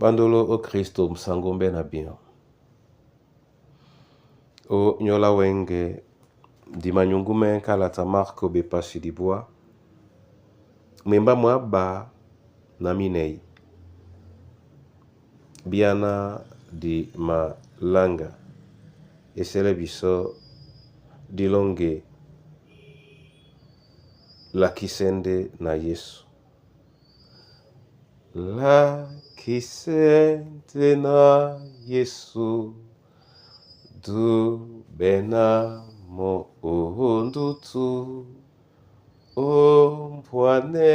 Bandolo o Kristo msangombe na bino. O nyola wenge dimanyungume kalata Marko bepasi dibwa mwemba mwaba na minei biana di malanga esele biso dilonge lakisende na Yesu. Lakisende na Yesu dube na mondutu ombwane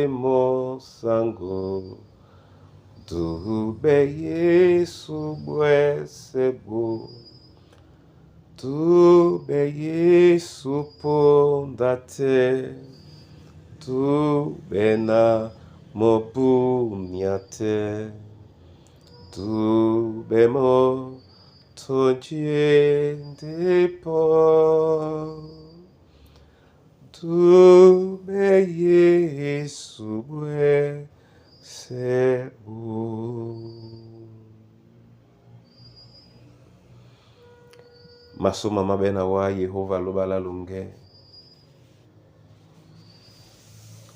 mosango dube Yesu bwesebo dube Yesu ponda te dube na mobunia te dube mo tondiende po dube Yesu bwesebo. Masoma mabe na wa Yehova lobala lunge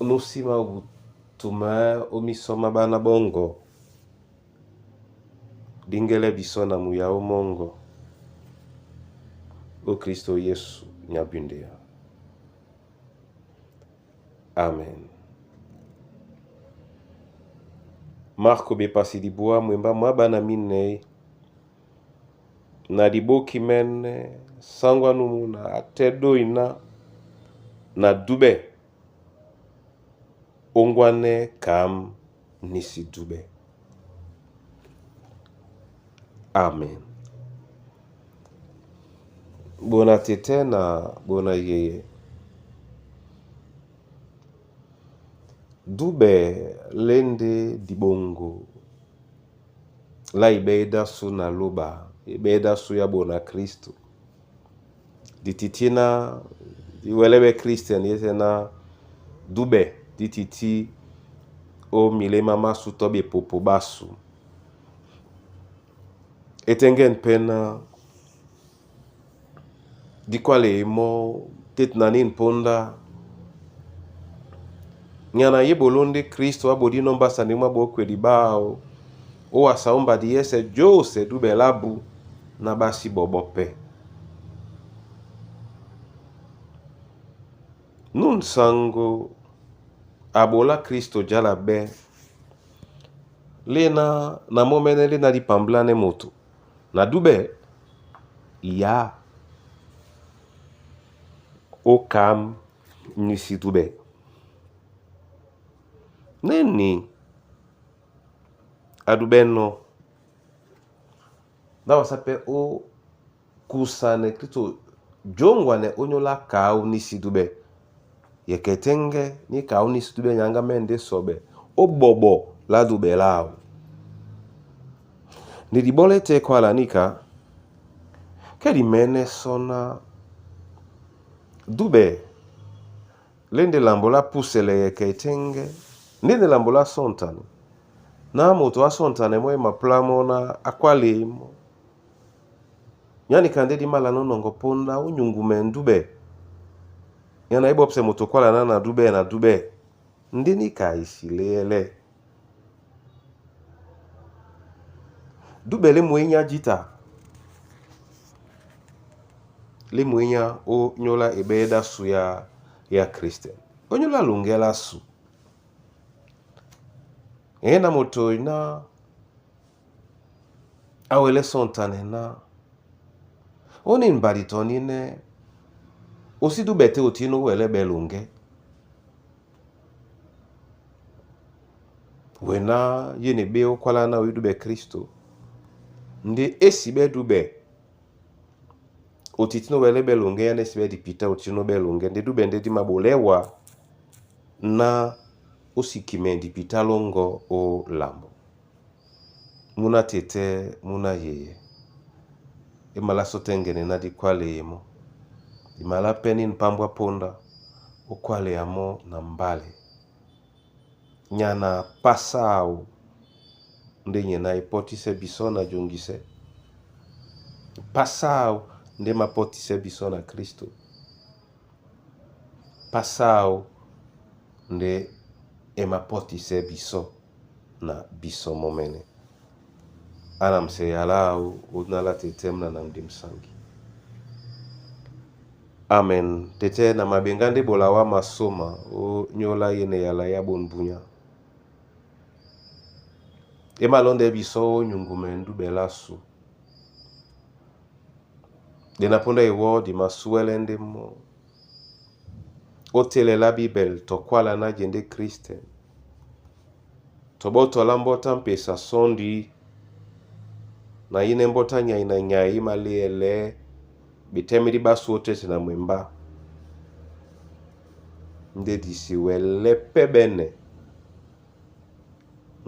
nosima obutuma omisoma bana bongo dingele biso na muya omongo o Kristo Yesu nyabundeya. Amen. Marko bepasi dibwa mwemba mwa bana minei na liboki mene sangwa numuna atedo ina na dube ongwane kam nisi dube. Amen. Bona tete na bona yeye. Dube lende dibongo la ibeda su na loba ibeda su ya bona Kristo. Dititina diwelebe Christian yete na dube dititi o milema masu to bepopo basu. Etenge mpena dikwale emo tete na nini mponda nyana ye bolonde Kristo abodi nombasa ndenge bokweli bao o asaomba di yese jose dube labu na basi bobo pe. Nun sango abola Kristo jala be lena na momene lena lipamblane moto na dube ya okam nisi dube. Neni adubeno dawasa pe o kusane Kristo jongwane onyola kau nisi dube yeketenge ni kau nisi dube nyanga mende sobe obobo la dube lao. Nidibole te kwala nika kedi mene sona dube lende lambola pusele yeketenge ndende lambola sontane na moto asontane mo emaplamo na akwale mo yani kande di mala nonongo ponda unyungume ndube yana ibopse moto kwala na na dube na dube ndini ka isilele dube le mwenya jita le mwenya o nyola ebeda su ya ya Christian onyola lungela su ena moto ina awele sontane na oni mbali nine osi dube te otino wele belunge wena yene be okwala na oyidube Kristo nde esi be dube otitino wele belunge yana esi be dipita otino belunge nde dube nde di mabolewa na osikime dipita longo o lambo muna tete muna yeye emala sotengene na dikwale yemo imala peni mpambwa ponda okwale yamo na mbale nyana pasao Ndé nyɛ na e pɔ́tísɛ bisɔ́ na jongisɛ. Pasa áō ndé e mapɔ́tisɛ́ bisɔ́ na Kristo. Pasa áō ndé e mapɔ́tisɛ́ bisɔ́ na bisɔ mɔ́mɛ́nɛ́. Ana msɛ yala áō ó dina lá tetɛ́ múna na mdi-musangi. Amen. Tetɛ́ na mabeŋgá ndé ɓola wá masóma ó nyóla yéne yala yá ɓôn bunyá. E malɔ́ndɛɛ́ bisɔ́ ó nyuŋgumɛ ndúɓɛ lásu. Nde na póndá ewɔ́ di masúɛ́lɛ́ ndé mɔ́. Ó telɛ lá Bíbɛl tɔ kwála ná jendé kristɛn. Tɔ ɓɔ́tɔ lá mbɔ́tá mpesa sɔ́ndi na yínɛ́ mbɔ́tá nyay na nyay í maléɛlɛɛ́ ɓetɛ́mɛ́ dí ɓásū ótɛ́tɛ na mwembá. Ndé di si wɛlɛ́ pɛ́ ɓɛ́nɛ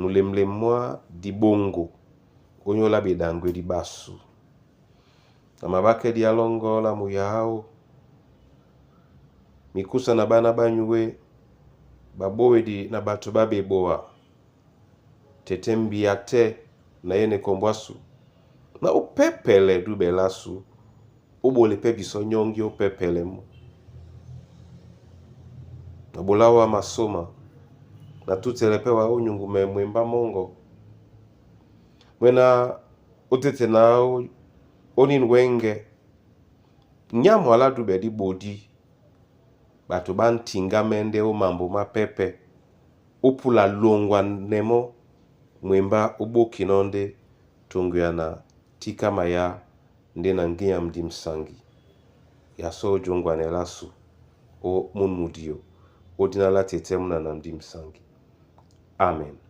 mulemulem mwá diɓoŋgo ó nyóla ɓeɗaŋgwé ɗí ɓásū. Na maɓákɛ́ dí álɔ́ŋgɔ́ lá muya áō, mikúsa na ɓána ɓá nyúe, ɓaɓówedi na ɓato ɓá ɓeboa. Tɛtɛ́ mbia tɛ́ na yêne kɔmbɔ ásu. Na ó pɛ́pɛlɛ dúɓɛ lásu, ó ɓole pɛ́ bisɔ́ nyɔ́ŋgí ó pɛ́pɛlɛ mɔ́. Na ɓola áō á masóma, na tútɛlɛ pɛ́ wa ó nyuŋgumɛ mwembá mɔ́ŋgɔ. Mwena ó têtena áō ó nín wɛ́ŋgɛ̄, nyá mwalá dúɓɛ dí ɓodí, ɓato ɓá ŋ́tiŋgámɛ́ ndé ó mambo má pɛ́pɛ̄, ó púla loŋgwanɛ mɔ́ mwembá ó ɓókinɔ́ ndé toŋgoyana tíká mayá ndé na ŋgínya mdi-musaŋgi ya sɔ́ ó jóŋgwanɛ lásu ó mún mudio ó dína lá tetɛ́ múna na mdi-musaŋgi. Amen.